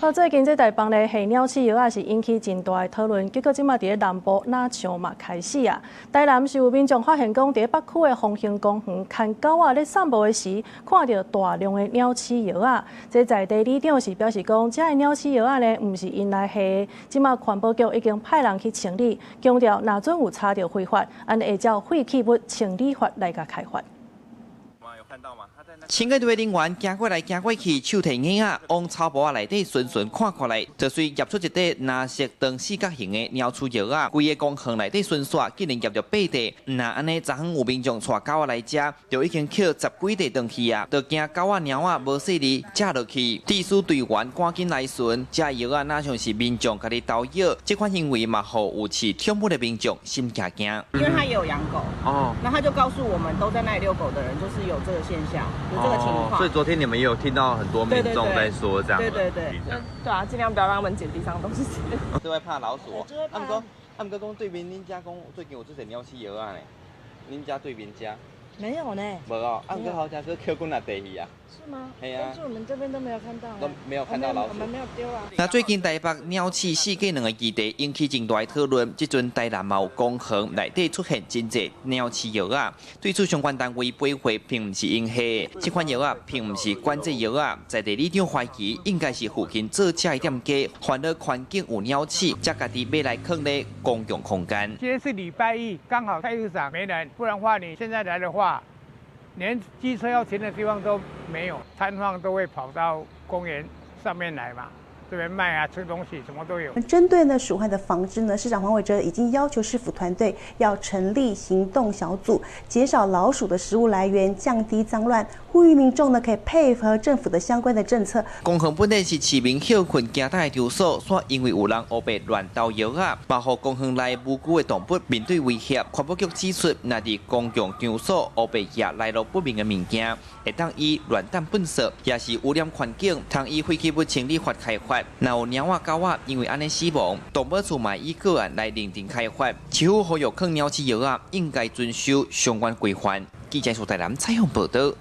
好，最近這台北咧下鳥鼠藥仔是引起真大的討論，結果這馬佇咧南部若像嘛開始啊。台南是有民眾發現講，佇咧北區的豐興公園牽狗仔咧散步的時，看著大量的鳥鼠藥仔。這在地里長是表示講，這个鳥鼠藥仔呢，毋是𪜶來下的。這馬環保局已經派人去清理，強調若準有查著違法，按會照廢棄物清理法來共開罰。清潔隊人員行過來行過去，手提椅仔往草埔仔內底巡巡看看來，就隨挾出一塊藍色長四角形的鳥鼠藥仔，規个公園內底巡煞，竟然挾著八塊。毋若按呢，昨昏有民眾帶狗仔來遮，就已經抾十幾塊轉去啊，就驚狗仔貓仔無細膩食落去。治鼠隊員趕緊來巡，這藥仔若像是民眾家己投藥，這款行為嘛，予有飼寵物的民眾心驚驚。因為他也有養狗，哦，那他就告訴我們，都在那裡遛狗的人，就是有這個現象。有這個情況，所以昨天你們也有聽到很多民眾在說這樣，對對對，對啊，盡量不要讓他們撿地上東西。都會怕老鼠。啊毋過，啊毋過講對面恁遮講最近有這濟鳥鼠藥仔呢？恁家對面遮？沒有呢。無哦，啊毋過好像說抾幾若塊去啊。是嗎？但是我們這邊都沒有看到。都沒有看到老鼠。我們沒有丟啊。那最近台北鳥鼠四加兩个議題引起真大討論，這陣台南嘛有公園內底出現真濟鳥鼠藥仔，對此相關單位回覆並毋是𪜶下，這款藥仔並毋是管制藥仔，在地里長懷疑應該是附近做食的店家，煩惱環境有鳥鼠，才家己買來囥咧公共空間。今天是禮拜一，剛好菜市場沒人，不然話你現在來的話，連機車要停的地方都沒有，攤販都會跑到公園上面來嘛。這邊賣啊，吃東西什麼都有。針對呢鼠患的防治呢，市長黃偉哲已經要求市府團隊要成立行動小組，減少老鼠的食物來源，降低髒亂，呼籲民眾呢可以配合政府的相關的政策。公園本來是市民歇睏行大的場所，卻因為有人烏白亂投藥仔，嘛予公園內無辜的動物面對威脅。環保局指出，若佇公共場所烏白遺來路不明的物件，會當以亂擲糞掃，也是污染環境，通依廢棄物清理法開罰。若有貓仔狗仔因為按呢死亡，動保處嘛以個案來認定開罰。市府呼籲囥鳥鼠藥仔應該遵守相關規範。記者蘇台南採訪報導。